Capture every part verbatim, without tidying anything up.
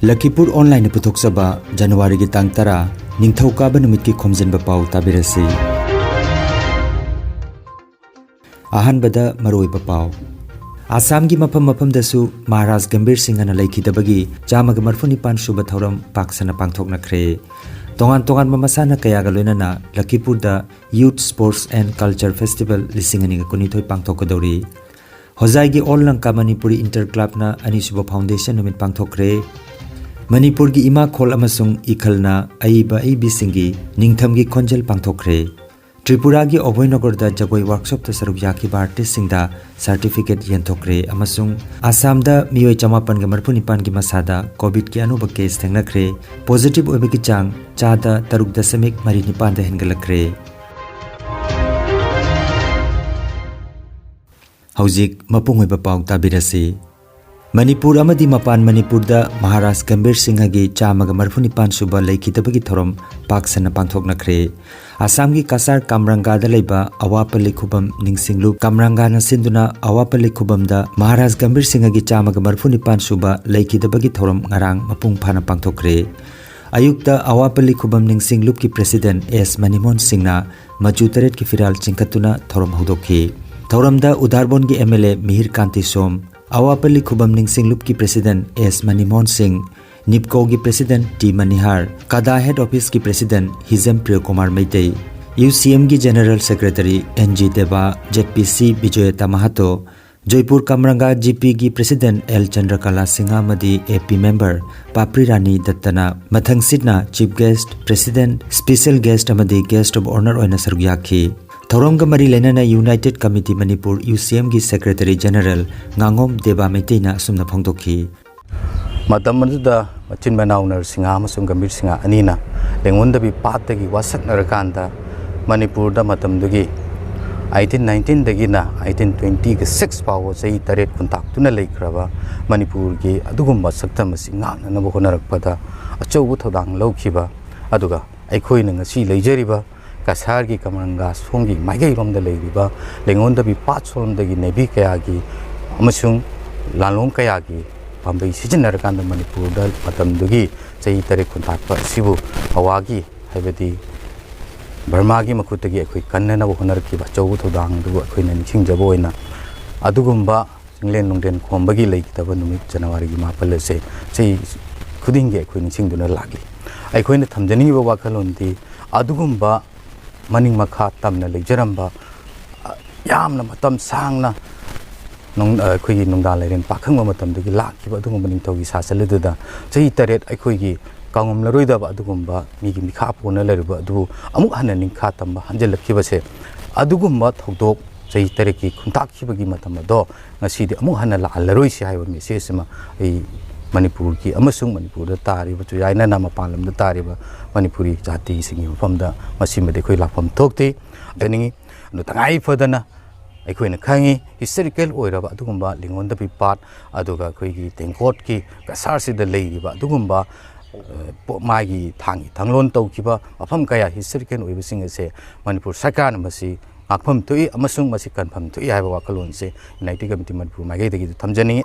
ꯂꯈꯤꯄꯨꯔ ꯑꯣꯟꯂꯥꯏꯟꯅ ꯄꯨꯊꯣꯛꯆꯕ ꯖꯅꯋꯥꯔꯤꯒꯤ ꯇꯥꯡ ꯇꯔꯥ, ꯅꯤꯡꯊꯧꯀꯥꯕ ꯅꯨꯃꯤꯠꯀꯤ ꯈꯣꯝꯖꯤꯟꯕ ꯄꯥꯎ ꯇꯥꯕꯤꯔꯁꯤ꯫ ꯑꯍꯥꯟꯕꯗ ꯃꯔꯨꯑꯣꯏꯕ ꯄꯥꯎ꯫ ꯑꯁꯥꯝꯒꯤ ꯃꯐꯝ ꯃꯐꯝꯗꯁꯨ ꯃꯍꯥꯔꯥꯖ ꯒꯝꯚꯤꯔ ꯁꯤꯡꯍꯅ ꯂꯩꯈꯤꯗꯕꯒꯤ ꯆꯥꯝꯃꯒ ꯃꯔꯤꯐꯨ ꯅꯤꯄꯥꯟ ꯁꯨꯕ ꯊꯧꯔꯝ ꯄꯥꯛ ꯁꯟꯅ ꯄꯥꯡꯊꯣꯛꯅꯈ꯭ꯔꯦ꯫ ꯇꯣꯉꯥꯟ ꯇꯣꯉꯥꯟꯕ ꯃꯁꯥꯟꯅ ꯀꯌꯥꯒ ꯂꯣꯏꯅꯅ ꯂꯈꯤꯄꯨꯔꯗ Youth Sports and Culture Festival ꯂꯤꯁꯤꯡ ꯑꯅꯤꯒ ꯀꯨꯟꯅꯤꯊꯣꯏ ꯄꯥꯡꯊꯣꯛꯀꯗꯧꯔꯤ꯫ ꯍꯣꯖꯥꯏꯒꯤ ꯑꯣꯜ ꯂꯪꯀꯥ ꯃꯅꯤꯄꯨꯔꯤ ꯏꯟꯇꯔ ꯀ꯭ꯂꯕꯅ ꯑꯅꯤꯁꯨꯕ ꯐꯥꯎꯟꯗꯦꯁꯟ ꯅꯨꯃꯤꯠ ꯄꯥꯡꯊꯣꯛꯈ꯭ꯔꯦ꯫ ꯃꯅꯤꯄꯨꯔꯒꯤ ꯏꯃꯥꯈꯣꯜ ꯑꯃꯁꯨꯡ ꯏꯈꯜꯅ ꯑꯏꯕ ꯑꯏꯕꯤꯁꯤꯡꯒꯤ ꯅꯤꯡꯊꯝꯒꯤ ꯈꯣꯟꯖꯦꯜ ꯄꯥꯡꯊꯣꯛꯈ꯭ꯔꯦ꯫ ꯇ꯭ꯔꯤꯄꯨꯔꯥꯒꯤ ꯑꯣꯚꯣꯏꯅꯒꯔꯗ ꯖꯒꯣꯏ ꯋꯥꯔꯛꯁꯣꯞꯇ ꯁꯔꯨꯛ ꯌꯥꯈꯤꯕ ꯑꯥꯔꯇꯤꯁꯁꯤꯡꯗ ꯁꯥꯔꯇꯤꯐꯤꯀꯦꯠ ꯌꯦꯟꯊꯣꯛꯈ꯭ꯔꯦ ꯑꯃꯁꯨꯡ ꯑꯁꯥꯝꯗ ꯃꯤꯑꯣꯏ ꯆꯃꯥꯄꯟꯒ ꯃꯔꯤꯐꯨ ꯅꯤꯄꯥꯟꯒꯤ ꯃꯁꯥꯗ ꯀꯣꯚꯤꯗꯀꯤ ꯑꯅꯧꯕ ꯀꯦꯁ ꯊꯦꯡꯅꯈ꯭ꯔꯦ꯫ ꯄꯣꯖꯤꯇꯤꯚ ꯑꯣꯏꯕꯒꯤ ꯆꯥꯡ ꯆꯥꯗ ꯇꯔꯨꯛ ꯗꯁꯃꯤꯛ ꯃꯔꯤ ꯅꯤꯄꯥꯟꯗ ꯍꯦꯟꯒꯠꯂꯛꯈ꯭ꯔꯦ꯫ ꯍꯧꯖꯤꯛ ꯃꯄꯨꯡ ꯑꯣꯏꯕ ꯄꯥꯎ ꯇꯥꯕꯤꯔꯁꯤ꯫ ꯃꯅꯤꯄꯨꯔ ꯑꯃꯗꯤ ꯃꯄꯥꯟ ꯃꯅꯤꯄꯨꯔꯗ ꯃꯍꯥꯔꯥꯖ ꯒꯝꯚꯤꯔ ꯁꯤꯡꯍꯒꯤ ꯆꯥꯝꯃꯒ ꯃꯔꯤꯐꯨ ꯅꯤꯄꯥꯟ ꯁꯨꯕ ꯂꯩꯈꯤꯗꯕꯒꯤ ꯊꯧꯔꯝ ꯄꯥꯛ ꯁꯟꯅ ꯄꯥꯡꯊꯣꯛꯅꯈ꯭ꯔꯦ꯫ ꯑꯁꯥꯝꯒꯤ ꯀꯁꯥꯔ ꯀꯥꯝꯔꯪꯒꯥꯗ ꯂꯩꯕ ꯑꯋꯥꯄꯜꯂꯤ ꯈꯨꯕꯝ ꯅꯤꯡꯁꯤꯡꯂꯨꯞ ꯀꯥꯝꯔꯪꯒꯥꯅ ꯁꯤꯟꯗꯨꯅ ꯑꯋꯥꯄꯜꯂꯤ ꯈꯨꯕꯝꯗ ꯃꯍꯥꯔꯥꯖ ꯒꯝꯚꯤꯔ ꯁꯤꯡꯍꯒꯤ ꯆꯥꯝꯃꯒ ꯃꯔꯤꯐꯨ ꯅꯤꯄꯥꯟ ꯁꯨꯕ ꯂꯩꯈꯤꯗꯕꯒꯤ ꯊꯧꯔꯝ ꯉꯔꯥꯡ ꯃꯄꯨꯡ ꯐꯥꯅ ꯄꯥꯡꯊꯣꯛꯈ꯭ꯔꯦ꯫ ꯑꯌꯨꯛꯇ ꯑꯋꯥꯄꯜꯂꯤ ꯈꯨꯕꯝ ꯅꯤꯡꯁꯤꯡꯂꯨꯞꯀꯤ ꯄ꯭ꯔꯦꯁꯤꯗꯦꯟꯠ ꯑꯦꯁ ꯃꯅꯤꯃꯣꯍꯟ ꯁꯤꯡꯅ ꯃꯆꯨ ꯇꯔꯦꯠꯀꯤ ꯐꯤꯔꯥꯜ ꯆꯤꯡꯈꯠꯇꯨꯅ ꯊꯧꯔꯝ ꯍꯧꯗꯣꯛꯈꯤ꯫ ꯊꯧꯔꯝꯗ ꯎꯗꯥꯔꯕꯣꯟꯒꯤ ꯑꯦꯝ ꯑꯦꯜ ꯑꯦ ꯃꯤꯍꯤꯔ ꯀꯥꯟꯇꯤ ꯁꯣꯝ, ꯑꯋꯥꯄꯜꯂꯤ ꯈꯨꯕꯝ ꯅꯤꯡꯁꯤꯡꯂꯨꯞꯀꯤ ꯄ꯭ꯔꯦꯁꯤꯗꯦꯟꯠ ꯑꯦꯁ ꯃꯅꯤꯃꯣꯍꯟ ꯁꯤꯡ, ꯅꯤꯞꯀꯣꯒꯤ ꯄ꯭ꯔꯦꯁꯤꯗꯦꯟꯠ ꯇꯤ ꯃꯅꯤꯍꯥꯔ, ꯀꯗꯥ ꯍꯦꯗ ꯑꯣꯐꯤꯁꯀꯤ president Hijam Priyokumar Meitei, U C ꯑꯦꯝꯒꯤ general secretary N G Deba, Z P C Bijoyta Mahato, Joypur Kamranga G ꯄꯤꯒꯤ ꯄ꯭ꯔꯦꯁꯤꯗꯦꯟꯠ ꯑꯦꯜ ꯆꯟꯗ꯭ꯔꯀꯂꯥ ꯁꯤꯡꯍ ꯑꯃꯗꯤ A P member Papri Rani ꯗꯠꯇꯅ ꯃꯊꯪꯁꯤꯠꯅ chief guest, president, special guest ꯑꯃꯗꯤ ꯒꯦꯁ꯭ꯠ ꯑꯣꯐ ꯑꯣꯅꯔ ꯑꯣꯏꯅ ꯁꯔꯨꯛ ꯌꯥꯈꯤ꯫ ꯊꯧꯔꯝꯒ ꯃꯔꯤ ꯂꯩꯅꯅ United committee Manipur, U C ꯑꯦꯝꯒꯤ ꯁꯦꯀ꯭ꯔꯦꯇꯔꯤ ꯖꯦꯅꯔꯦꯜ ꯉꯥꯉꯣꯝ ꯗꯦꯕꯥ ꯃꯩꯇꯩꯅ ꯑꯁꯨꯝꯅ ꯐꯣꯡꯗꯣꯛꯈꯤ꯫ ꯃꯇꯝ ꯑꯗꯨꯗ ꯃꯆꯤꯟ ꯃꯅꯥꯎ ꯅꯔꯁꯤꯡꯍ ꯑꯃꯁꯨꯡ ꯒꯝꯚꯤꯔ ꯁꯤꯡꯍ ꯑꯅꯤꯅ ꯂꯦꯡꯉꯣꯟꯗꯕꯤ ꯄꯥꯠꯇꯒꯤ ꯋꯥꯁꯛꯅꯔꯀꯥꯟꯗ ꯃꯅꯤꯄꯨꯔꯗ ꯃꯇꯝꯗꯨꯒꯤ eighteen nineteenꯗꯒꯤꯅ eighteen twentyꯒ six ꯐꯥꯎꯕ ꯆꯍꯤ ꯇꯔꯦꯠ ꯈꯨꯟꯇꯥꯛꯇꯨꯅ ꯂꯩꯈ꯭ꯔꯕ ꯃꯅꯤꯄꯨꯔꯒꯤ ꯑꯗꯨꯒꯨꯝꯕ ꯁꯛꯇꯝ ꯑꯁꯤ ꯉꯥꯛꯅꯅꯕ ꯍꯣꯠꯅꯔꯛꯄꯗ ꯑꯆꯧꯕ ꯊꯧꯗꯥꯡ ꯂꯧꯈꯤꯕ, ꯑꯗꯨꯒ ꯑꯩꯈꯣꯏꯅ ꯉꯁꯤ ꯂꯩꯖꯔꯤꯕ ꯀꯁꯥꯔꯒꯤ ꯀꯃꯔꯪꯒꯥ ꯁꯣꯝꯒꯤ ꯃꯥꯏꯀꯩꯔꯣꯝꯗ ꯂꯩꯔꯤꯕ ꯂꯦꯡꯉꯣꯟꯗꯕꯤ ꯄꯥꯠ ꯁꯣꯝꯗꯒꯤ ꯅꯩꯕꯤ ꯀꯌꯥꯒꯤ ꯑꯃꯁꯨꯡ ꯂꯥꯂꯣꯡ ꯀꯌꯥꯒꯤ ꯄꯥꯝꯕꯩ ꯁꯤꯖꯤꯟꯅꯔꯀꯥꯟꯗ ꯃꯅꯤꯄꯨꯔꯗ ꯃꯇꯝꯗꯨꯒꯤ ꯆꯍꯤ ꯇꯔꯦꯠ ꯈꯨꯟꯇꯥꯛꯄ ꯑꯁꯤꯕꯨ ꯑꯋꯥꯒꯤ, ꯍꯥꯏꯕꯗꯤ ꯕꯔꯃꯥꯒꯤ ꯃꯈꯨꯠꯇꯒꯤ ꯑꯩꯈꯣꯏ ꯀꯟꯅꯅꯕ ꯍꯣꯠꯅꯔꯛꯈꯤꯕ ꯑꯆꯧꯕ ꯊꯧꯗꯥꯡ ꯑꯗꯨꯕꯨ ꯑꯩꯈꯣꯏꯅ ꯅꯤꯡꯁꯤꯡꯖꯕ ꯑꯣꯏꯅ, ꯑꯗꯨꯒꯨꯝꯕ ꯆꯤꯡꯂꯦꯟ ꯅꯨꯡꯂꯦꯟ ꯈꯣꯝꯕꯒꯤ ꯂꯩꯈꯤꯗꯕ ꯅꯨꯃꯤꯠ ꯖꯅꯋꯥꯔꯤꯒꯤ ꯃꯥꯄꯜ ꯑꯁꯦ ꯆꯍꯤ ꯈꯨꯗꯤꯡꯒꯤ ꯑꯩꯈꯣꯏ ꯅꯤꯡꯁꯤꯡꯗꯨꯅ ꯂꯥꯛꯂꯤ꯫ ꯑꯩꯈꯣꯏꯅ ꯊꯝꯖꯅꯤꯡꯉꯤꯕ ꯋꯥꯈꯜꯂꯣꯟꯗꯤ, ꯑꯗꯨꯒꯨꯝꯕ ꯃꯅꯤꯡ ꯃꯈꯥ ꯇꯝꯅ ꯂꯩꯖꯔꯝꯕ, ꯑ, ꯌꯥꯝꯅ ꯃꯇꯝ ꯁꯥꯡꯅ ꯅꯨꯡ-, ꯑ, ꯑꯩꯈꯣꯏꯒꯤ ꯅꯨꯡꯗꯥꯡ ꯂꯥꯏꯔꯦꯟ ꯄꯥꯈꯪꯕ ꯃꯇꯝꯗꯒꯤ ꯂꯥꯛꯈꯤꯕ ꯑꯗꯨꯒꯨꯝꯕ ꯅꯤꯡꯊꯧꯒꯤ ꯁꯥꯁꯟ ꯑꯗꯨꯗ ꯆꯍꯤ ꯇꯔꯦꯠ ꯑꯩꯈꯣꯏꯒꯤ ꯀꯥꯎꯉꯝꯂꯔꯣꯏꯗꯕ ꯑꯗꯨꯒꯨꯝꯕ ꯃꯤꯒꯤ ꯃꯤꯈꯥ ꯄꯣꯟꯅ ꯂꯩꯔꯨꯕ ꯑꯗꯨꯕꯨ ꯑꯃꯨꯛ ꯍꯟꯅ ꯅꯤꯡꯈꯥ ꯇꯝꯕ ꯍꯟꯖꯤꯜꯂꯛꯈꯤꯕꯁꯦ, ꯑꯗꯨꯒꯨꯝꯕ ꯊꯧꯗꯣꯛ ꯆꯍꯤ ꯇꯔꯦꯠꯀꯤ ꯈꯨꯟꯇꯥꯛꯈꯤꯕꯒꯤ ꯃꯇꯝ ꯑꯗꯣ ꯉꯁꯤꯗꯤ ꯑꯃꯨꯛ ꯍꯟꯅ ꯂꯥꯛꯍꯜꯂꯔꯣꯏꯁꯤ ꯍꯥꯏꯕ message ꯑꯃ ꯑꯩ ꯃꯅꯤꯄꯨꯔꯒꯤ ꯑꯃꯁꯨꯡ ꯃꯅꯤꯄꯨꯔꯗ ꯇꯥꯔꯤꯕ, ꯆꯨꯌꯥꯏꯅꯅ ꯃꯄꯥꯟ ꯂꯝꯗ ꯇꯥꯔꯤꯕ ꯃꯅꯤꯄꯨꯔꯤ ꯖꯥꯇꯤꯁꯤꯡꯒꯤ ꯃꯐꯝꯗ ꯃꯁꯤꯃꯗꯤ ꯑꯩꯈꯣꯏ ꯂꯥꯛꯐꯝ ꯊꯣꯛꯇꯦ ꯍꯥꯏꯖꯅꯤꯡꯉꯤ꯫ ꯑꯗꯨ ꯇꯉꯥꯏ ꯐꯗꯅ ꯑꯩꯈꯣꯏꯅ ꯈꯪꯉꯤ, historical ꯑꯣꯏꯔꯕ ꯑꯗꯨꯒꯨꯝꯕ ꯂꯤꯡꯉꯣꯟꯗꯕꯤ ꯄꯥꯠ, ꯑꯗꯨꯒ ꯑꯩꯈꯣꯏꯒꯤ ꯇꯦꯡꯀꯣꯠꯀꯤ ꯀꯁꯥꯔꯁꯤꯗ ꯂꯩꯔꯤꯕ ꯑꯗꯨꯒꯨꯝꯕ, ꯑ, ꯄꯣ-, ꯃꯥꯒꯤ ꯊꯥꯡꯒꯤ ꯊꯥꯡꯂꯣꯟ ꯇꯧꯈꯤꯕ ꯃꯐꯝ ꯀꯌꯥ historical ꯑꯣꯏꯕꯁꯤꯡ ꯑꯁꯦ ꯃꯅꯤꯄꯨꯔ ꯁꯔꯀꯥꯔꯅ ꯃꯁꯤ ꯉꯥꯛꯐꯝ ꯊꯣꯛꯏ ꯑꯃꯁꯨꯡ ꯃꯁꯤ ꯀꯟꯐꯝ ꯊꯣꯛꯏ ꯍꯥꯏꯕ ꯋꯥꯈꯜꯂꯣꯟꯁꯦ United Committee ꯃꯅꯤꯄꯨꯔ ꯃꯥꯏꯀꯩꯗꯒꯤꯁꯨ ꯊꯝꯖꯅꯤꯡꯉꯤ꯫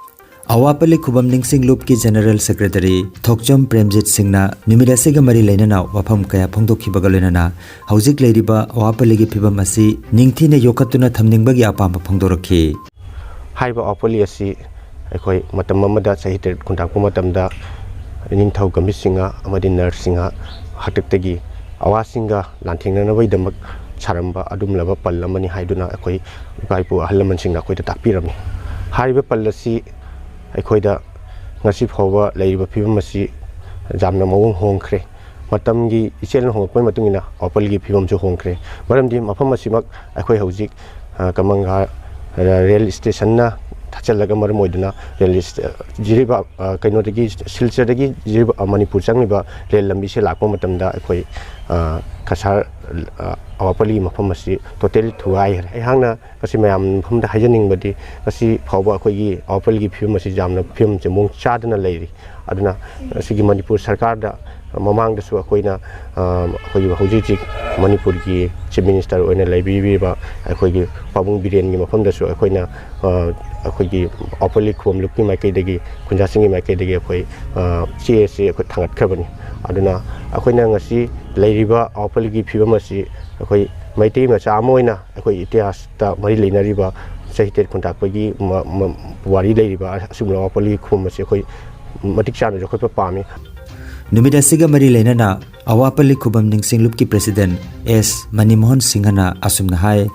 ꯑꯋꯥꯄꯜꯂꯤ ꯈꯨꯕꯝ ꯅꯤꯡꯁꯤꯡ ꯂꯨꯞꯀꯤ General Secretary ꯊꯣꯛꯆꯝ ꯄ꯭ꯔꯦꯝꯖꯤꯠ ꯁꯤꯡꯅ ꯅꯨꯃꯤꯠ ꯑꯁꯤꯒ ꯃꯔꯤ ꯂꯩꯅꯅ ꯋꯥꯐꯝ ꯀꯌꯥ ꯐꯣꯡꯗꯣꯛꯈꯤꯕꯒ ꯂꯣꯏꯅꯅ ꯍꯧꯖꯤꯛ ꯂꯩꯔꯤꯕ ꯑꯋꯥꯄꯜꯂꯤꯒꯤ ꯐꯤꯕꯝ ꯑꯁꯤ ꯅꯤꯡꯊꯤꯅ ꯌꯣꯛꯈꯠꯇꯨꯅ ꯊꯝꯅꯤꯡꯕꯒꯤ ꯑꯄꯥꯝꯕ ꯐꯣꯡꯗꯣꯔꯛꯈꯤ꯫ ꯍꯥꯏꯔꯤꯕ ꯑꯋꯥꯄꯜꯂꯤ ꯑꯁꯤ ꯑꯩꯈꯣꯏ ꯃꯇꯝ ꯑꯃꯗ ꯆꯍꯤ ꯇꯔꯦꯠ ꯈꯨꯟꯇꯥꯛꯄ ꯃꯇꯝꯗ ꯅꯤꯡꯊꯧ ꯒꯝꯚꯤꯔ ꯁꯤꯡꯍ ꯑꯃꯗꯤ ꯅꯔ ꯁꯤꯡꯍ ꯍꯥꯛꯇꯛꯇꯒꯤ ꯑꯋꯥꯁꯤꯡꯒ ꯂꯥꯟꯊꯦꯡꯅꯅꯕꯒꯤꯗꯃꯛ ꯁꯥꯔꯝꯕ ꯑꯗꯨꯝꯂꯕ ꯄꯜ ꯑꯃꯅꯤ ꯍꯥꯏꯗꯨꯅ ꯑꯩꯈꯣꯏ ꯏꯄꯥ ꯏꯄꯨ ꯑꯍꯜ ꯂꯃꯟꯁꯤꯡꯅ ꯑꯩꯈꯣꯏꯗ ꯇꯥꯛꯄꯤꯔꯝꯃꯤ꯫ ꯍꯥꯏꯔꯤꯕ ꯄꯜ ꯑꯁꯤ ꯑꯩꯈꯣꯏꯗ ꯉꯁꯤ ꯐꯥꯎꯕ ꯂꯩꯔꯤꯕ ꯐꯤꯕꯝ ꯑꯁꯤ ꯌꯥꯝꯅ ꯃꯑꯣꯡ ꯍꯣꯡꯈ꯭ꯔꯦ꯫ ꯃꯇꯝꯒꯤ ꯏꯆꯦꯜꯅ ꯍꯣꯡꯂꯛꯄꯒꯤ ꯃꯇꯨꯡ ꯏꯟꯅ ꯋꯥꯄꯜꯒꯤ ꯐꯤꯕꯝꯁꯨ ꯍꯣꯡꯈ꯭ꯔꯦ꯫ ꯃꯔꯝꯗꯤ ꯃꯐꯝ ꯑꯁꯤꯃꯛ ꯑꯩꯈꯣꯏ ꯍꯧꯖꯤꯛ, ꯑ, ꯀꯃꯪꯒ, ꯑ, ꯔꯦꯜ ꯏꯁꯇꯦꯁꯟꯅ ꯊꯠꯆꯜꯂꯒ ꯃꯔꯝ ꯑꯣꯏꯗꯨꯅ ꯔꯦꯜ ꯏꯁ-, ꯑ, ꯖꯤꯔꯤꯕꯥꯝ, ꯑ, ꯀꯩꯅꯣꯗꯒꯤ, ꯁꯤꯜꯆꯔꯗꯒꯤ ꯖꯤꯔꯤꯕꯥꯝ, ꯑ, ꯃꯅꯤꯄꯨꯔ ꯆꯪꯂꯤꯕ ꯔꯦꯜ ꯂꯝꯕꯤꯁꯦ ꯂꯥꯛꯄ ꯃꯇꯝꯗ ꯑꯩꯈꯣꯏ, ꯑ, ꯀꯁꯥꯔ, ꯑ, ꯋꯥꯄꯜꯂꯤ ꯃꯐꯝ ꯑꯁꯤ totally ꯊꯨꯒꯥꯏꯈ꯭ꯔꯦ꯫ ꯑꯩꯍꯥꯛꯅ ꯉꯁꯤ ꯃꯌꯥꯝ ꯃꯐꯝꯗ ꯍꯥꯏꯖꯅꯤꯡꯕꯗꯤ, ꯉꯁꯤ ꯐꯥꯎꯕ ꯑꯩꯈꯣꯏꯒꯤ ꯋꯥꯄꯜꯒꯤ ꯐꯤꯕꯝ ꯑꯁꯤ ꯌꯥꯝꯅ ꯐꯤꯕꯝꯁꯦ ꯃꯑꯣꯡ ꯆꯥꯗꯅ ꯂꯩꯔꯤ꯫ ꯑꯗꯨꯅ ꯉꯁꯤꯒꯤ ꯃꯅꯤꯄꯨꯔ ꯁꯔꯀꯥꯔꯗ ꯃꯃꯥꯡꯗꯁꯨ ꯑꯩꯈꯣꯏꯅ, ꯑ, ꯑꯩꯈꯣꯏꯒꯤ ꯍꯧꯖꯤꯛ ꯍꯧꯖꯤꯛ ꯃꯅꯤꯄꯨꯔꯒꯤ Chief Minister ꯑꯣꯏꯅ ꯂꯩꯕꯤꯔꯤꯕ ꯑꯩꯈꯣꯏꯒꯤ ꯄꯥꯕꯨꯡ ꯕꯤꯔꯦꯟꯒꯤ ꯃꯐꯝꯗꯁꯨ ꯑꯩꯈꯣꯏꯅ, ꯑ, ꯑꯩꯈꯣꯏꯒꯤ ꯑꯋꯥꯄꯜꯂꯤ ꯈꯨꯕꯝ ꯂꯨꯞꯀꯤ ꯃꯥꯏꯀꯩꯗꯒꯤ, ꯈꯨꯟꯖꯥꯁꯤꯡꯒꯤ ꯃꯥꯏꯀꯩꯗꯒꯤ ꯑꯩꯈꯣꯏ, ꯑ, ꯆꯦ ꯑꯁꯤ ꯑꯩꯈꯣꯏ ꯊꯥꯡꯒꯠꯈ꯭ꯔꯕꯅꯤ꯫ ꯑꯗꯨꯅ ꯑꯩꯈꯣꯏꯅ ꯉꯁꯤ ꯂꯩꯔꯤꯕ ꯑꯋꯥꯄꯜꯂꯤꯒꯤ ꯐꯤꯕꯝ ꯑꯁꯤ ꯑꯩꯈꯣꯏ ꯃꯩꯇꯩ ꯃꯆꯥ ꯑꯃ ꯑꯣꯏꯅ ꯑꯩꯈꯣꯏ ꯏꯇꯤꯍꯥꯁꯇ ꯃꯔꯤ ꯂꯩꯅꯔꯤꯕ ꯆꯍꯤ ꯇꯔꯦꯠ ꯈꯨꯟꯇꯥꯛꯄꯒꯤ ꯃ-, ꯃ-, ꯋꯥꯔꯤ ꯂꯩꯔꯤꯕ ꯑꯁꯤꯒꯨꯝꯂꯕ ꯑꯋꯥꯄꯜꯂꯤ ꯈꯨꯕꯝ ꯑꯁꯤ ꯑꯩꯈꯣꯏ ꯃꯇꯤꯛ ꯆꯥꯅ ꯌꯣꯛꯈꯠꯄ ꯄꯥꯝꯃꯤ꯫ ꯅꯨꯃꯤꯠ ꯑꯁꯤꯒ ꯃꯔꯤ ꯂꯩꯅꯅ ꯑꯋꯥꯄꯜꯂꯤ ꯈꯨꯕꯝ ꯅꯤꯡꯁꯤꯡ ꯂꯨꯞꯀꯤ President ꯑꯦꯁ ꯃꯅꯤꯃꯣꯍꯟ ꯁꯤꯡꯍꯅ ꯑꯁꯨꯝꯅ ꯍꯥꯏ꯫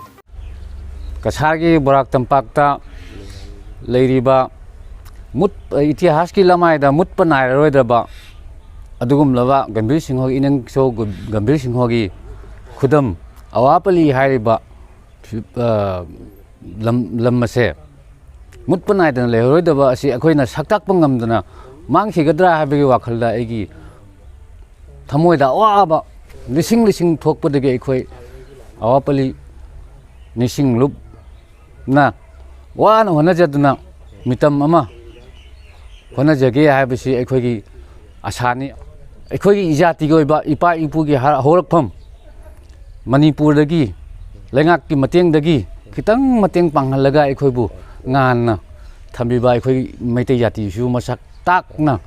ꯀꯁꯥꯔꯒꯤ ꯕꯣꯔꯥꯛ ꯇꯝꯄꯥꯛꯇ ꯂꯩꯔꯤꯕ ꯃꯨꯠ-, ꯏꯇꯤꯍꯥꯁꯀꯤ ꯂꯃꯥꯏꯗ ꯃꯨꯠꯄ ꯅꯥꯏꯔꯔꯣꯏꯗꯕ ꯑꯗꯨꯒꯨꯝꯂꯕ ꯒꯝꯚꯤꯔ ꯁꯤꯡꯍꯒꯤ, ꯏꯅꯪꯁꯣ ꯒꯝꯚꯤꯔ ꯁꯤꯡꯍꯒꯤ ꯈꯨꯗꯝ ꯑꯋꯥꯄꯜꯂꯤ ꯍꯥꯏꯔꯤꯕ ꯐꯤ-, ꯑ, ꯂꯝ, ꯂꯝ ꯑꯁꯦ ꯃꯨꯠꯄ ꯅꯥꯏꯗꯅ ꯂꯩꯍꯧꯔꯣꯏꯗꯕ ꯑꯁꯤ ꯑꯩꯈꯣꯏꯅ ꯁꯛꯇꯥꯛꯄ ꯉꯝꯗꯅ ꯃꯥꯡꯈꯤꯒꯗ꯭ꯔꯥ ꯍꯥꯏꯕꯒꯤ ꯋꯥꯈꯜꯗ ꯑꯩꯒꯤ ꯊꯃꯣꯏꯗ ꯑꯋꯥꯕ ꯂꯤꯁꯤꯡ ꯂꯤꯁꯤꯡ ꯊꯣꯛꯄꯗꯒꯤ ꯑꯩꯈꯣꯏ ꯑꯋꯥꯄꯜꯂꯤ ꯅꯤꯡꯁꯤꯡ ꯂꯨꯞꯅ ꯋꯥꯅ ꯍꯣꯠꯅꯖꯗꯨꯅ ꯃꯤꯇꯝ ꯑꯃ ꯍꯣꯠꯅꯖꯒꯦ ꯍꯥꯏꯕꯁꯤ ꯑꯩꯈꯣꯏꯒꯤ ꯑꯁꯥꯅꯤ꯫ ꯑꯩꯈꯣꯏꯒꯤ ꯏꯖꯥꯇꯤꯒꯤ ꯑꯣꯏꯕ ꯏꯄꯥ ꯏꯄꯨꯒꯤ ꯍ-, ꯍꯧꯔꯛꯐꯝ ꯃꯅꯤꯄꯨꯔꯗꯒꯤ ꯂꯩꯉꯥꯛꯀꯤ ꯃꯇꯦꯡꯗꯒꯤ ꯈꯤꯇꯪ ꯃꯇꯦꯡ ꯄꯥꯡꯍꯜꯂꯒ ꯑꯩꯈꯣꯏꯕꯨ ꯉꯥꯟꯅ ꯊꯝꯕꯤꯕ ꯑꯩꯈꯣꯏ ꯃꯩꯇꯩ ꯖꯥꯇꯤꯁꯨ ꯃꯁꯛ ꯇꯥꯛꯅ